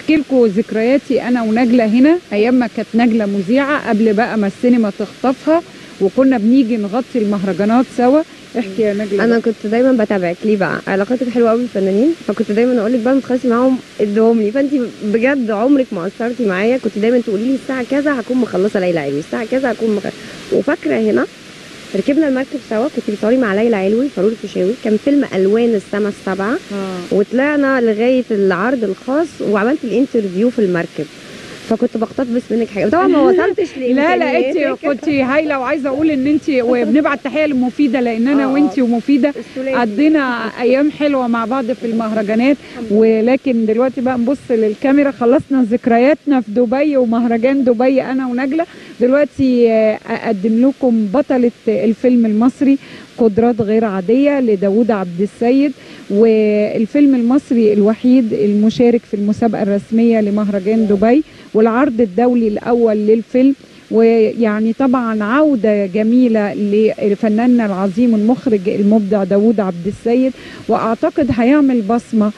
احكي لكم ذكرياتي انا ونجله هنا ايام ما كانت نجله مذيعه قبل بقى ما السينما تخطفها، وكنا بنيجي نغطي المهرجانات سوا. احكي يا نجله. انا كنت دايما بتابعك. ليه بقى؟ علاقاتك حلوة قوي بالفنانين، فكنت دايما اقول لك بقى ما تخلصي معاهم اديهم لي، فانت بجد عمرك ما قصرتي معايا. كنت دايما تقولي لي الساعة كذا هكون مخلصة ليلى علوي، الساعة كذا هكون مخلصة. وفاكره هنا ركبنا المركب سوا، كنت بتصوري مع ليلى علوي فاروق الفيشاوي، كان فيلم الوان السما السبعة. وطلعنا لغاية العرض الخاص وعملت ال interview في المركب، فكنت بقتبس منك حاجة طبعا ما وصلتش. لا لا، انت كنت هايلة، وعايزه اقول ان انت، وبنبعت تحية لمفيده لان انا وانت ومفيدة قضينا ايام حلوة مع بعض في المهرجانات. ولكن دلوقتي بقى نبص للكاميرا، خلصنا ذكرياتنا في دبي ومهرجان دبي انا ونجله. دلوقتي اقدم لكم بطلة الفيلم المصري قدرات غير عادية لداوود عبد السيد، والفيلم المصري الوحيد المشارك في المسابقة الرسمية لمهرجان دبي والعرض الدولي الأول للفيلم. ويعني طبعا عودة جميلة لفناننا العظيم المخرج المبدع داوود عبد السيد، وأعتقد هيعمل بصمة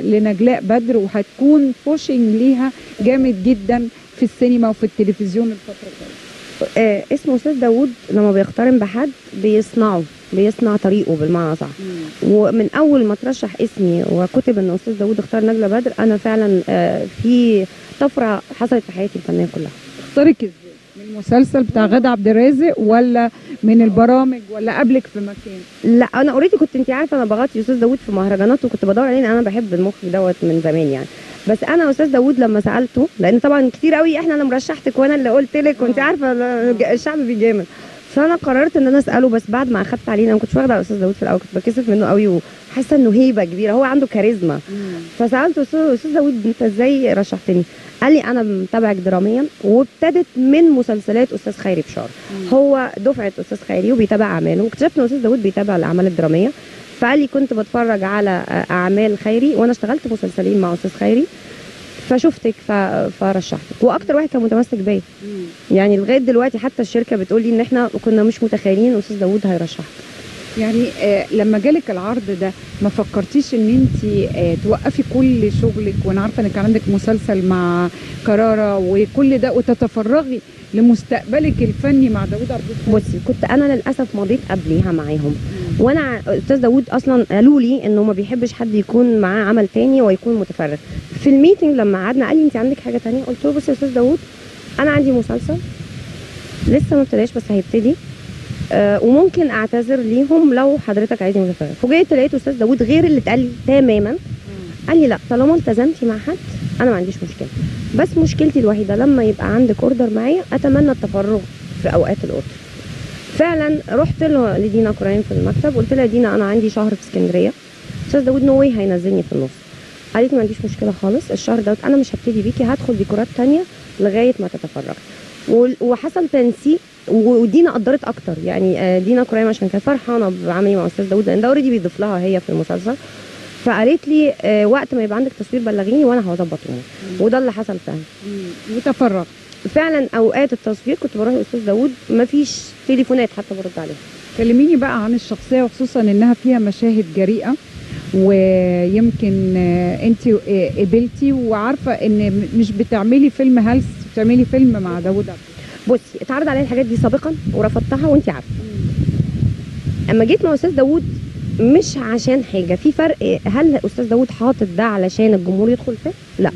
لنجلاء بدر وهتكون pushing ليها جامد جدا في السينما وفي التلفزيون الفترة الجاية. اسمه أستاذ داوود لما بيقترن بحد بيصنعه، بيصنع طريقه بالمعنى صح. ومن أول ما ترشح اسمي وكتب إن أستاذ داوود اختار نجلة بدر، أنا فعلا في طفرة حصلت في حياتي الفنية كلها. اختارك ازاي؟ من المسلسل بتاع غادة عبد الرازق ولا من البرامج ولا قبلك في مكان؟ لا انا already كنت، انت عارفه انا بغطي استاذ داوود في مهرجانات وكنت بدور عليه، انا بحب المخرج دوت من زمان يعني. بس انا استاذ داوود لما سالته، لان طبعا كتير قوي احنا انا مرشحتك وانا اللي قلت لك وانت عارفه الشعب بيجامل، فانا قررت ان انا اساله. بس بعد ما اخدت عليه، انا ما كنتش واخده على استاذ داوود في الاول، كنت بكسف منه قوي وحاسه انه هيبة كبيرة، هو عنده كاريزما. فسالته استاذ داوود انت ازاي رشحتني؟ قال لي انا متابعك دراميا، وابتدت من مسلسلات استاذ خيري بشار. هو دفعه استاذ خيري وبيتابع اعماله، واكتشفت ان استاذ داوود بيتابع الاعمال الدرامية. فقال لي كنت بتفرج على اعمال خيري وانا اشتغلت مسلسلين مع استاذ خيري، فشفتك فرشحتك. واكتر واحد كان متمسك بيا يعني لغاية دلوقتي، حتى الشركة بتقول لي ان احنا كنا مش متخيلين استاذ داوود هيرشحك. يعني لما جالك العرض ده ما فكرتيش ان انت توقفي كل شغلك، وانا عارفه انك عندك مسلسل مع كرارة وكل ده، وتتفرغي لمستقبلك الفني مع داوود عبد السيد؟ بصي كنت انا للاسف مضيت قبليها معاهم، وانا استاذ داوود اصلا قالوا لي انه ما بيحبش حد يكون معاه عمل تاني ويكون متفرغ. في ال meeting لما قعدنا قال لي انت عندك حاجة تانية؟ قلت له بصي يا استاذ داوود انا عندي مسلسل لسه ما ابتداش بس هيبتدي، وممكن اعتذر ليهم لو حضرتك عايزني متفرغ. فوجئت لقيت استاذ داوود غير اللي اتقال لي تماما. قال لي لا طالما التزمتي مع حد انا ما عنديش مشكلة، بس مشكلتي الوحيدة لما يبقى عندك order معايا اتمنى التفرغ في اوقات ال order. فعلا رحت له لدينا كرايم في المكتب قلت لها دينا انا عندي شهر في اسكندرية، استاذ داوود no way هينزلني في النص. قالت ما عنديش مشكلة خالص، الشهر دوت انا مش هبتدي بيكي، هدخل ديكورات ثانية لغاية ما تتفرغي. وحصل تنسيق، ودينا قدرت اكتر يعني. دينا كرايم عشان كانت فرحانة بعملي مع استاذ داوود لان ده already بيضيف لها هي في المسلسل، فقالت لي وقت ما يبقى عندك تصوير بلغيني وانا هظبط اموري، وده اللي حصل فعلا. وتفرغت فعلا. اوقات التصوير كنت بروح لاستاذ داوود مفيش تليفونات حتى برد عليها. كلميني بقى عن الشخصية، وخصوصا انها فيها مشاهد جريئة، ويمكن انت قبلتي وعارفه ان مش بتعملي فيلم هلس، بتعملي فيلم مع داوود عبد. بصي اتعرض عليا الحاجات دي سابقا ورفضتها وانت عارفه. اما جيت مع استاذ داوود مش عشان حاجة، في فرق. هل استاذ داوود حاطط ده علشان الجمهور يدخل فيه؟ لا.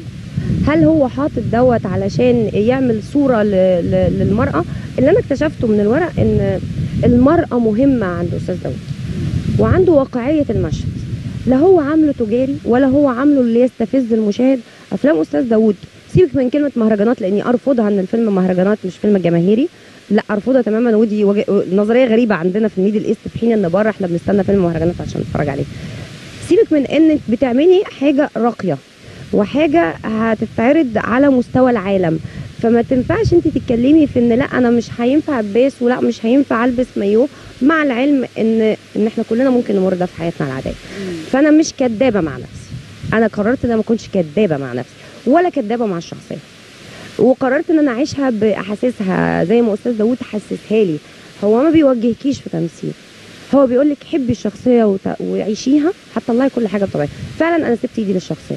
هل هو حاطط دوت علشان يعمل صوره للمراة؟ اللي انا اكتشفته من الورق ان المراة مهمة عند استاذ داوود، وعنده واقعية المشهد، لا هو عامله تجاري ولا هو عامله اللي يستفز المشاهد. افلام استاذ داوود سيبك من كلمة مهرجانات لاني ارفضها، ان الفيلم مهرجانات مش فيلم جماهيري، لا ارفضها تماما، ودي نظرية غريبة عندنا في ال Middle East، في حين ان بره احنا بنستنى فيلم مهرجانات عشان نتفرج عليه. سيبك من انك بتعملي حاجة راقية وحاجه هتتعرض على مستوى العالم، فما تنفعش انت تتكلمي في ان لا انا مش هينفع البس ولا مش هينفع البس مايو، مع العلم ان احنا كلنا ممكن نمر ده في حياتنا العادية. فانا مش كدابه مع نفسي، انا قررت ان انا ما اكونش كدابه مع نفسي ولا كدابه مع الشخصية، وقررت ان انا اعيشها باحاسيسها زي ما استاذ داوود حسسها لي. هو ما بيوجهكيش في تمثيل، هو بيقول لك حبي الشخصية وعيشيها هتطلعي كل حاجة بطبيعتها. فعلا انا سبت ايدي للشخصية،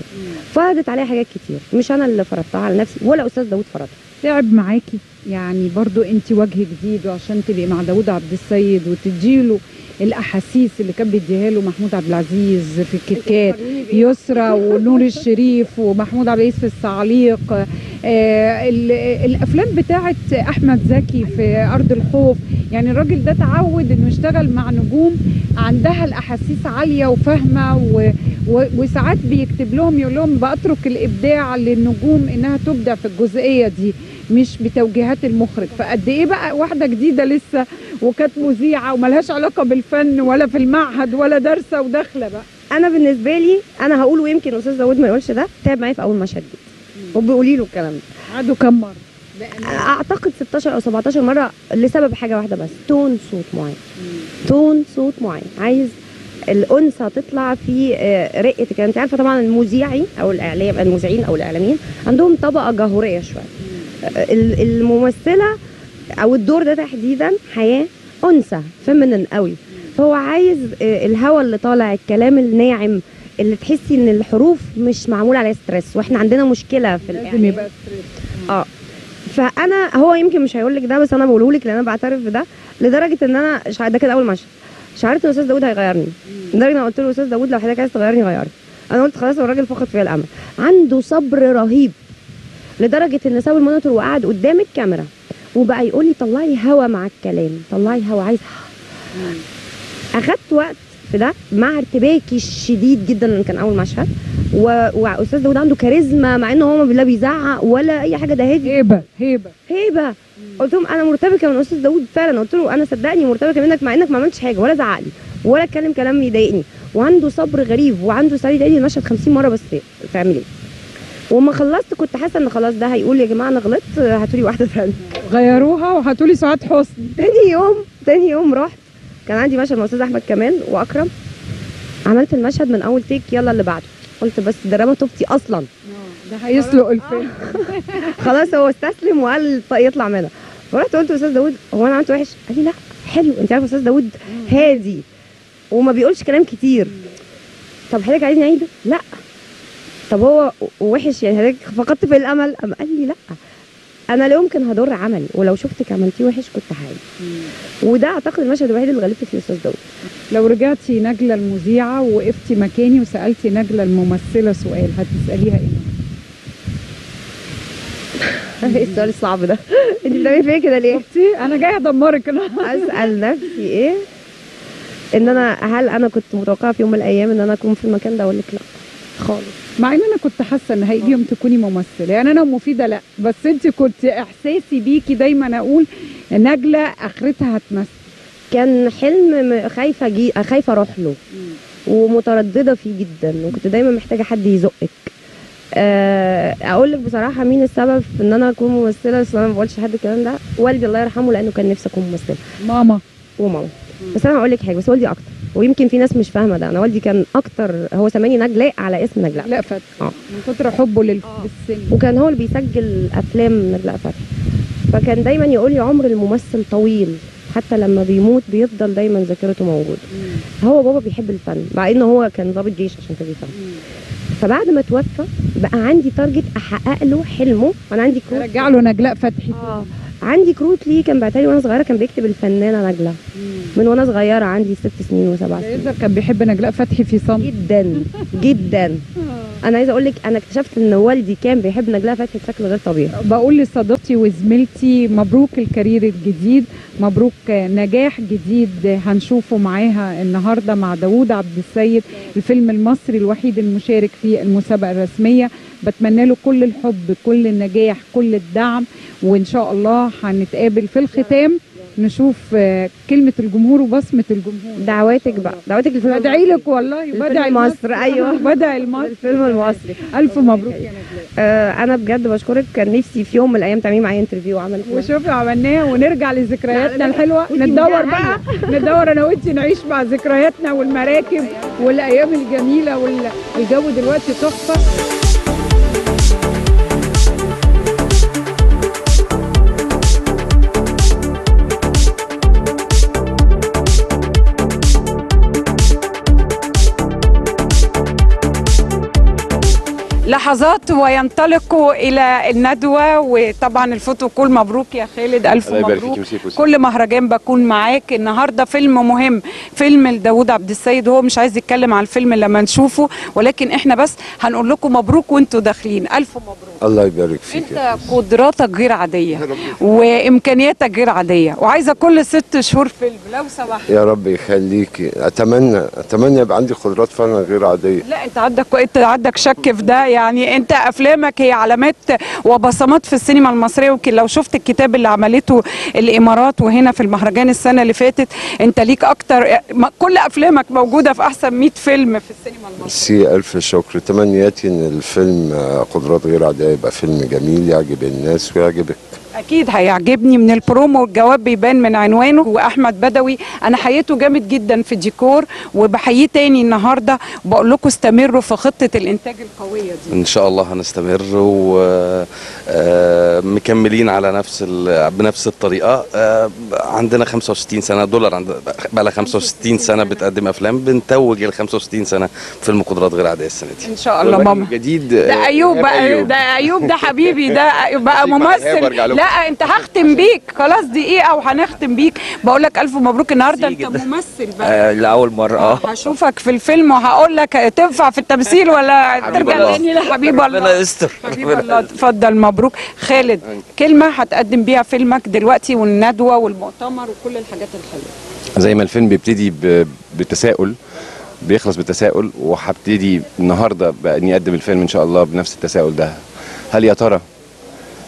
فرضت عليها حاجات كتير، مش انا اللي فرضتها على نفسي ولا استاذ داوود فرضها. تعب معاكي يعني برضو انت وجه جديد، وعشان تبقي مع داوود عبد السيد وتديله الاحاسيس اللي كان بيديها له محمود عبد العزيز في الكتكات، يسرى ونور الشريف ومحمود عبد العزيز في الصعاليق، الافلام بتاعه احمد زكي في ارض الخوف. يعني الراجل ده تعود انه يشتغل مع نجوم عندها الاحاسيس عالية وفاهمه، وساعات بيكتب لهم يقول لهم بأترك الابداع للنجوم انها تبدع في الجزئية دي مش بتوجيهات المخرج. فقد ايه بقى واحدة جديدة لسه وكانت مذيعه وملهاش علاقة بالفن ولا في المعهد ولا دارسه وداخله بقى. انا بالنسبة لي انا هقول، ويمكن استاذ داوود ما يقولش ده، تعب معايا في اول مشهد جدا وبيقولي له الكلام ده. عدوا كم مرة؟ اعتقد 16 او 17 مرة، لسبب حاجة واحدة بس، tone صوت معين. tone صوت معين، عايز الانثى تطلع في رقه الكلام. انت عارفه طبعا المذيعي او الاعلام، المذيعين او الاعلاميين عندهم طبقه جهوريه شوية. الممثلة او الدور ده تحديدا حياة انثى feminine قوي، فهو عايز الهواء اللي طالع، الكلام الناعم اللي تحسي ان الحروف مش معمول عليها stress، واحنا عندنا مشكلة في الاعلام لازم يبقى stress. فانا هو يمكن مش هيقول لك ده، بس انا بقوله لك لان انا بعترف بده، لدرجة ان انا ده كده اول مشهد شعرت ان استاذ داوود هيغيرني، لدرجة ان انا قلت له استاذ داوود لو حضرتك عايز تغيرني غيرني. انا قلت خلاص الراجل فقد فيا الامل. عنده صبر رهيب لدرجة ان ساب ال monitor وقعد قدام الكاميرا وبقى يقول لي طلعي هوا مع الكلام، طلعي هوا، عايز. اخدت وقت في ده مع ارتباكي الشديد جدا لان كان اول مشهد، واستاذ داوود عنده كاريزما مع انه هو لا بيزعق ولا اي حاجة، ده هادي، هيبة هيبة هيبة. قلت لهم انا مرتبكه من استاذ داوود فعلا، قلت له انا صدقني مرتبكه منك مع انك ما عملتش حاجة ولا زعق لي ولا اتكلم كلام يضايقني، وعنده صبر غريب وعنده سعيد يعيد المشهد 50 مرة بس تعمل ايه. وما خلصت كنت حاسه ان خلاص ده هيقول يا جماعة انا غلطت، هاتوا لي واحدة ثانية، غيروها وهاتوا لي سعاد حسني. تاني يوم رحت كان عندي مشهد مع استاذ احمد كمال واكرم، عملت المشهد من اول تيك، يلا اللي بعده. قلت بس ده رمى طوبتي اصلا، ده هيسلق الفيلم. خلاص هو استسلم وقال يطلع منها. فرحت قلت لاستاذ داوود هو انا عملت وحش؟ قال لي لا حلو. انت عارفه استاذ داوود هادي وما بيقولش كلام كتير. طب حضرتك عايزني اعيده؟ لا. طب هو وحش يعني حضرتك فقدت في الامل؟ قام قال لي لا انا لا يمكن هضر عملي، ولو شفتك عملتيه وحش كنت هعيد. وده اعتقد المشهد الوحيد اللي غلبت فيه استاذ داوود. لو رجعتي نجلة المذيعه ووقفتي مكاني وسالتي نجلة الممثلة سؤال، هتساليها ايه؟ ايه السؤال الصعب ده؟ انت بتعملي فيا كده ليه؟ شفتي؟ انا جاية ادمرك. اسال نفسي ايه؟ ان انا هل انا كنت متوقعه في يوم من الايام ان انا اكون في المكان ده؟ اقول لك لا خالص. مع ان انا كنت حاسه ان هيجي يوم تكوني ممثلة، يعني انا مفيدة لا، بس انت كنت احساسي بيكي دايما اقول نجلة اخرتها هتمثل. كان حلم خايفة اروح له ومتردده فيه جدا، وكنت دايما محتاجه حد يزقك. اقول لك بصراحة مين السبب في ان انا اكون ممثلة، بس انا ما بقولش لحد الكلام ده، والدي الله يرحمه، لانه كان نفسي اكون ممثلة. ماما وماما. بس انا هقول لك حاجة، بس والدي اكتر، ويمكن في ناس مش فاهمه ده. انا والدي كان اكتر، هو سماني نجلاء على اسم نجلاء لا فتحي من كتر حبه للسينما، وكان هو اللي بيسجل افلام نجلاء فتحي، فكان دايما يقول لي عمر الممثل طويل، حتى لما بيموت بيفضل دايما ذاكرته موجودة. هو بابا بيحب الفن مع انه هو كان ضابط جيش عشان تبقي فاهمه. فبعد ما توفى بقى عندي target احقق له حلمه. انا عندي كروت ارجع له نجلاء فتحي. عندي كروت ليه كان بعتها لي وانا صغيرة، كان بيكتب الفنانة نجلاء من وانا صغيرة، عندي 6 سنين و7 سنين. كان بيحب نجلاء فتحي في صمت جدا جدا. انا عايزه اقول لك انا اكتشفت ان والدي كان بيحب نجلاء فتحي بشكل غير طبيعي. بقول لصديقتي وزميلتي مبروك ال career الجديد، مبروك نجاح جديد هنشوفه معاها النهارده مع داوود عبد السيد، الفيلم المصري الوحيد المشارك في المسابقة الرسمية. بتمنى له كل الحب، كل النجاح، كل الدعم، وان شاء الله هنتقابل في الختام نشوف كلمة الجمهور وبصمة الجمهور. دعواتك بقى، دعواتك للفيلم. بدعي لك والله، بدعي مصر. ايوه بدعي مصر، الفيلم المصري. الف مبروك يا نجلاء. انا بجد بشكرك، كان نفسي في يوم من الايام تعملي معايا interview وعملت، وشوفي عملناه، ونرجع لذكرياتنا الحلوة، ندور بقى، ندور انا وانت نعيش مع ذكرياتنا والمراكب والايام الجميلة، والجو دلوقتي تحفة. لحظات وينطلقوا الى الندوة. وطبعا ال photocall مبروك يا خالد، الف مبروك. كل مهرجان بكون معاك. النهارده فيلم مهم، فيلم لداوود عبد السيد. هو مش عايز يتكلم على الفيلم لما نشوفه، ولكن احنا بس هنقول لكم مبروك وانتوا داخلين. الف مبروك. الله يبارك فيك. انت قدراتك غير عادية وامكانياتك غير عادية، وعايزه كل 6 شهور فيلم لو سمحت. يا رب يخليكي. اتمنى يبقى عندي قدرات فعلا غير عادية. لا انت عندك شك في ده يعني. انت افلامك هي علامات وبصمات في السينما المصرية. يمكن لو شفت الكتاب اللي عملته الامارات وهنا في المهرجان السنة اللي فاتت، انت ليك اكتر، كل افلامك موجودة في احسن 100 فيلم في السينما المصرية. سي الف شكر. تمنياتي ان الفيلم قدرات غير عادية يبقى فيلم جميل يعجب الناس ويعجبك. اكيد هيعجبني من البرومو، والجواب بيبان من عنوانه. واحمد بدوي انا حييته جامد جدا في ديكور، وبحييه تاني النهارده وبقول لكم استمروا في خطه الانتاج القوية دي. ان شاء الله هنستمر ومكملين على نفس بنفس الطريقة. عندنا 65 سنة دولار، بقى لها 65 سنة بتقدم افلام، بنتوج ال 65 سنة فيلم قدرات غير عادية السنة دي ان شاء الله. ماما جديد ده ايوب بقى، ده ايوب ده حبيبي، ده بقى ممثل. لا انت هختم بيك خلاص، دقيقة وهنختم بيك. بقول لك الف مبروك النهارده، انت ممثل بقى لاول مرة. هشوفك في الفيلم وهقول لك تنفع في التمثيل ولا ترجع تاني لحبيب الله. ربنا يستر. حبيب الله. اتفضل. مبروك خالد. كلمة هتقدم بيها فيلمك دلوقتي والندوه والمؤتمر وكل الحاجات الحلوة. زي ما الفيلم بيبتدي بتساؤل بيخلص بالتساؤل، وهبتدي النهارده باني اقدم الفيلم ان شاء الله بنفس التساؤل ده. هل يا ترى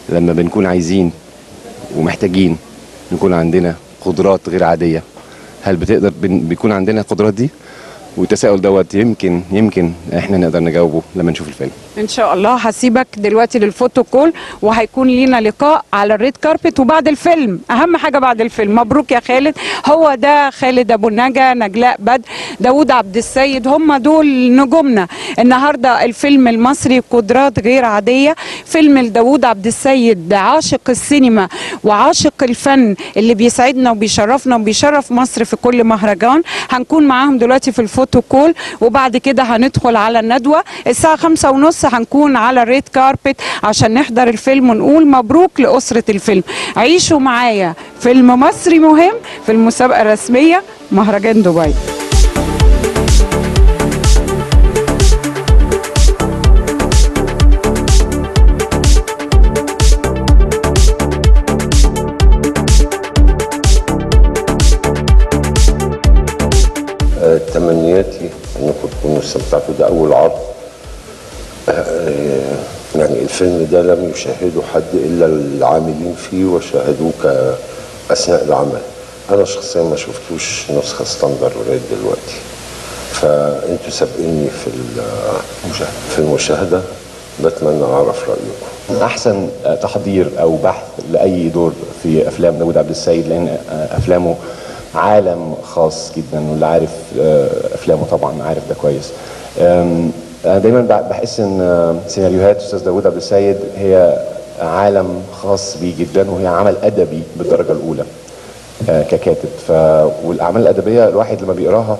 لما بنكون عايزين ومحتاجين نكون عندنا قدرات غير عادية، هل بتقدر بيكون عندنا القدرات دي؟ والتساؤل دوت يمكن احنا نقدر نجاوبه لما نشوف الفيلم ان شاء الله. هسيبك دلوقتي لل photocall، وهيكون لينا لقاء على ال red carpet وبعد الفيلم، اهم حاجة بعد الفيلم. مبروك يا خالد. هو ده خالد ابو النجا، نجلاء بدر، داوود عبد السيد، هم دول نجومنا النهارده. الفيلم المصري قدرات غير عادية، فيلم لداوود عبد السيد، عاشق السينما وعاشق الفن اللي بيسعدنا وبيشرفنا وبيشرف مصر في كل مهرجان. هنكون معاهم دلوقتي في ال photocall، وبعد كده هندخل على الندوة الساعة 5:30. هنكون على ال red carpet عشان نحضر الفيلم ونقول مبروك لأسرة الفيلم. عيشوا معايا فيلم مصري مهم في المسابقة الرسمية مهرجان دبي. تمنياتي انكم تكونوا استمتعتوا. ده اول عرض، يعني الفيلم ده لم يشاهده حد الا العاملين فيه وشاهدوه اثناء العمل. انا شخصيا ما شفتوش نسخه standard لغاية دلوقتي، فانتوا سابقيني في المشاهدة. بتمنى اعرف رايكم. احسن تحضير او بحث لاي دور في افلام داوود عبد السيد، لان افلامه عالم خاص جدا، واللي عارف افلامه طبعا عارف ده كويس. انا دايما بحس ان سيناريوهات استاذ داوود عبد السيد هي عالم خاص بيه جدا، وهي عمل ادبي بالدرجة الاولى ككاتب. والاعمال الادبية الواحد لما بيقراها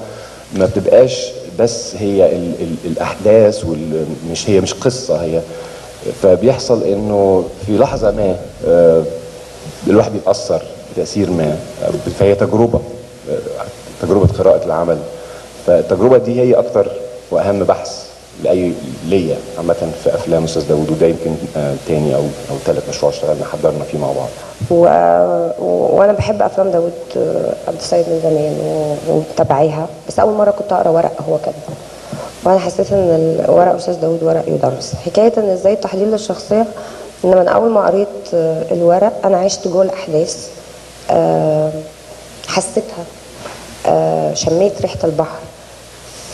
ما بتبقاش بس هي الاحداث، مش هي مش قصة هي، فبيحصل انه في لحظة ما الواحد بيتاثر بتاثير ما، فهي تجربه قراءة العمل. فالتجربه دي هي اكتر واهم بحث لاي ليا عامة في افلام استاذ داوود، وده يمكن تاني او ثالث مشروع اشتغلنا حضرنا فيه مع بعض. وانا بحب افلام داوود عبد السيد من زمان ومتابعيها، بس اول مرة كنت اقرا ورق هو كاتبه، وانا حسيت ان ورق استاذ داوود ورق يدرس. حكاية ان ازاي التحليل للشخصية، ان من اول ما قريت الورق انا عشت جوه الاحداث، حسيتها، شميت ريحه البحر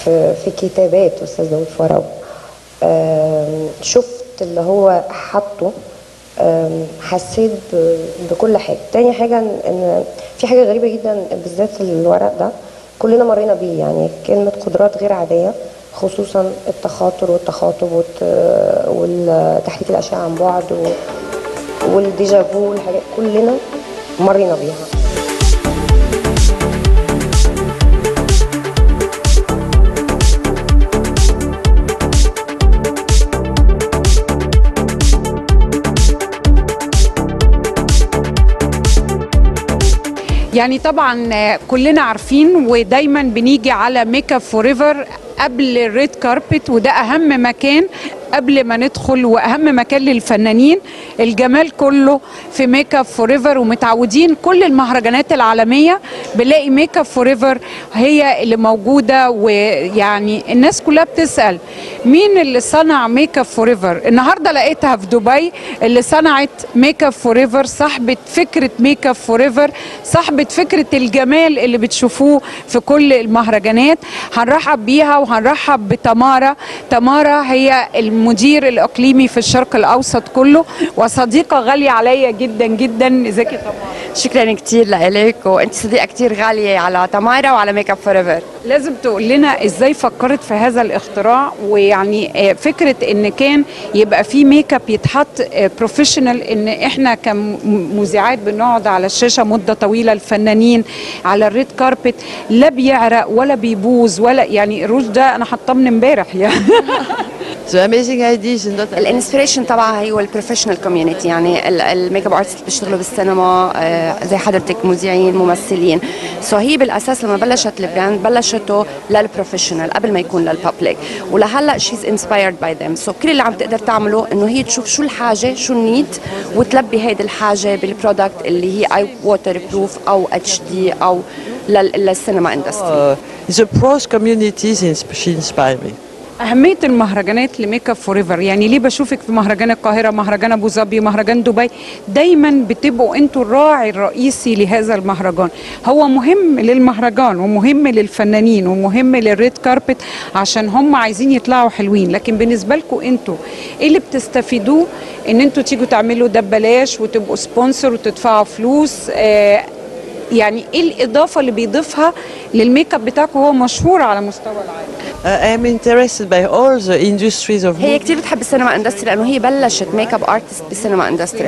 في كتابات استاذ داوود في ورقة، شفت اللي هو حاطه، حسيت بكل حاجة. تاني حاجة ان في حاجة غريبة جدا بالذات الورق ده كلنا مرينا بيه، يعني كلمة قدرات غير عادية، خصوصا التخاطر والتخاطب والتحريك الاشعة عن بعد والديجافو والحاجات كلنا مرينا بيها. يعني طبعا كلنا عارفين ودايما بنيجي على Make Up For Ever قبل ال red carpet، وده اهم مكان قبل ما ندخل واهم مكان للفنانين. الجمال كله في Make Up For Ever، ومتعودين كل المهرجانات العالمية بنلاقي Make Up For Ever هي اللي موجودة. ويعني الناس كلها بتسال مين اللي صنع Make Up For Ever. النهارده لقيتها في دبي، اللي صنعت Make Up For Ever، صاحبه فكرة Make Up For Ever، صاحبه فكرة الجمال اللي بتشوفوه في كل المهرجانات. هنرحب بيها وهنرحب بتمارا. تمارا هي المدير الإقليمي في الشرق الأوسط كله، وصديقة غالية عليا جدا جدا. ازيك يا تمارا؟ شكرا كثير لك، وانت صديقة كثير غالية على تمارا وعلى Make Up For Ever. لازم تقول لنا ازاي فكرت في هذا الاختراع، ويعني فكرة ان كان يبقى في ميك اب يتحط professional، ان احنا كمذيعات بنقعد على الشاشة مدة طويلة، الفنانين على ال red carpet لا بيعرق ولا بيبوظ ولا يعني الروج ده انا حاطاه من امبارح يعني. ال inspiration تبعها هو ال professional community، يعني ال makeup artist اللي بيشتغلوا بالسينما زي حضرتك، مذيعين، ممثلين. so هي بالاساس لما بلشت ال brand بلشته لل professional قبل ما يكون لل public، ولهلا she's inspired by them. so كل اللي عم تقدر تعمله انه هي تشوف شو الحاجة، شو ال need، وتلبي هيدي الحاجة بال product اللي هي اي waterproof او HD او للسينما industry. The pros communities she inspired me. أهمية المهرجانات ل Make Up For Ever، يعني ليه بشوفك في مهرجان القاهرة، مهرجان أبو ظبي، مهرجان دبي، دايما بتبقوا أنتوا الراعي الرئيسي لهذا المهرجان. هو مهم للمهرجان ومهم للفنانين ومهم لل red carpet عشان هم عايزين يطلعوا حلوين، لكن بالنسبة لكم أنتوا إيه اللي بتستفيدوه إن أنتوا تيجوا تعملوا ده ببلاش وتبقوا sponsor وتدفعوا فلوس؟ يعني ايه الاضافة اللي بيضيفها للميك اب بتاعكم هو مشهور على مستوى العالم؟ I'm interested by all the industries of هي كثير بتحب السينما industry لانه هي بلشت makeup artist بالسينما industry.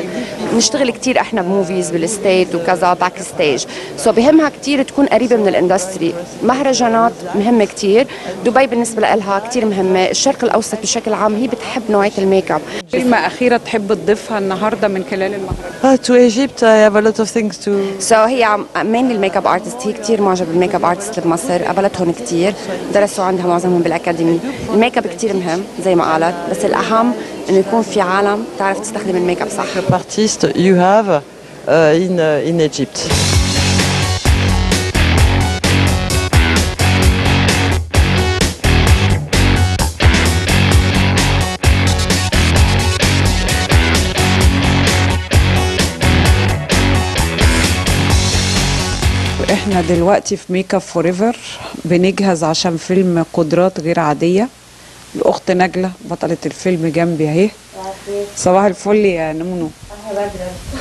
بنشتغل كثير احنا ب movies بال state وكذا backstage، so بهمها كثير تكون قريبه من ال industry. مهرجانات مهمة كثير، دبي بالنسبة لها كثير مهمة، الشرق الاوسط بشكل عام هي بتحب نوعية الميك اب. كلمة اخيرة تحب تضيفها النهارده من خلال المهرجان؟ To Egypt I have a lot of things to. So هي mainly ال makeup artist، هي كثير معجبه بال makeup artist بمصر، قابلتهم كثير، درسوا عندها معظمهم بال academy. ال makeup كثير مهم زي ما قالت، بس الاهم انه يكون في عالم تعرف تستخدم الميك اب صح. Artist you have in Egypt. احنا دلوقتي في Make Up For Ever بنجهز عشان فيلم قدرات غير عادية. الاخت نجله بطلة الفيلم جنبي اهي. صباح الفل يا نونو.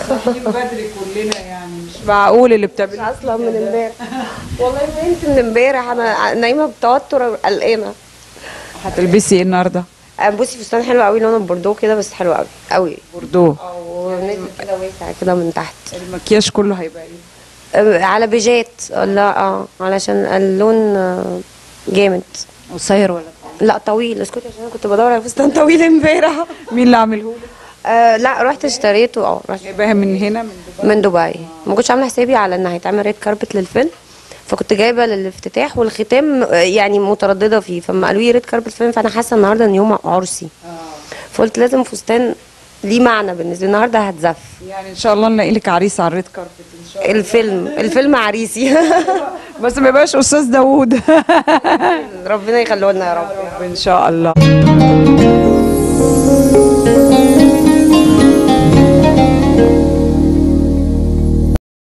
صاحيين بدري كلنا، يعني مش معقول اللي بتعمله اصلا من امبارح. والله بنت من امبارح انا نايمة بتوتر قلقانة. هتلبسي ايه النهارده؟ بصي فستان حلو قوي لونه بوردو كده، بس حلو قوي قوي بوردو، ونازل كده واسع كده من تحت. المكياج كله هيبقى ايه؟ على بيجات. لا علشان اللون جامد. قصير ولا طويل؟ لا طويل. اسكتي عشان انا كنت بدور على فستان طويل امبارح. مين اللي عامله لك؟ لا رحت اشتريته. رحت جايباها من هنا من دبي؟ من دبي. ما كنتش عامله حسابي على ان هيتعمل red carpet للفيلم، فكنت جايبه للافتتاح والختام، يعني مترددة فيه، فما قالوا لي red carpet الفيلم، فانا حاسه النهارده ان يوم عرسي، فقلت لازم فستان ليه معنى بالنسبة لي النهارده. هتزف يعني ان شاء الله نلاقي لك عريس على ال red carpet ان شاء الله. الفيلم عريسي بس ما يبقاش استاذ داوود. ربنا يخليه لنا يا رب ان شاء الله.